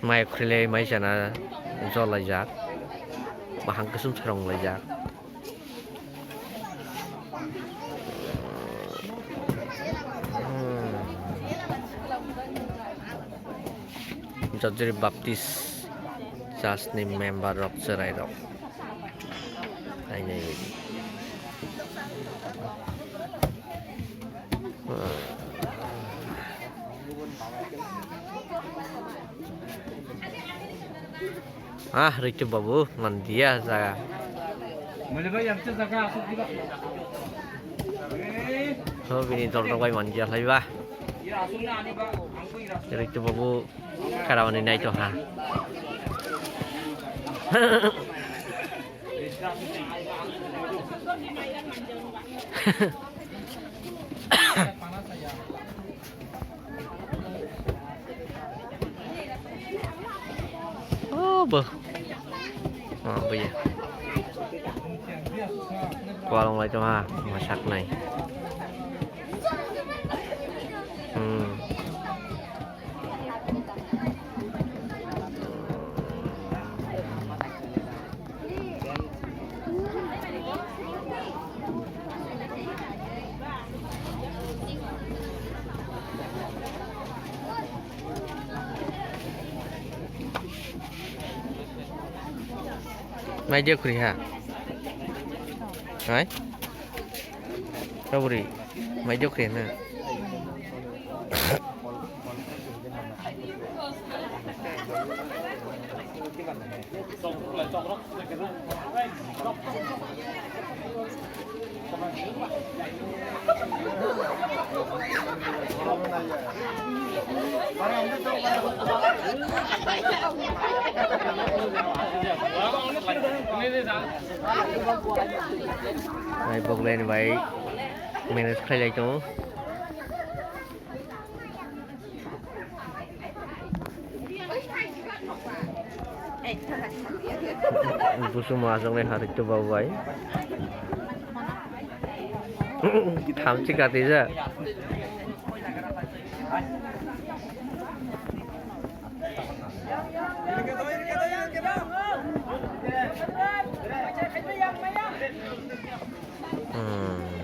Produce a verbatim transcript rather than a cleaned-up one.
Mai khwrwilai mai chana jol laijak, bahang kwchwng sarong laijak. Jojri Baptist Church ni member rok, chwrai rok. Ai, nai, nai. Ah, Ritu Babu, mandia jaga. Mali bhai, yang tu jaga asuk juga. Oh, bini dol rok bai mandia lai ba. Iya, asuk na ani ba, angku ira. Ritu Babu, karawani nai to ha. Oh, bo. Oh, bo ya. Kualong lai tong ha, masak nai. Hmm. Mai dia khuri ha. Hai? Kaburi. Mai dia khuri na. Ai, bok lain bai manage khlai lai tongo. Busu ma aswk nai harik to babu bai. Thamchi kati ja. Hmm.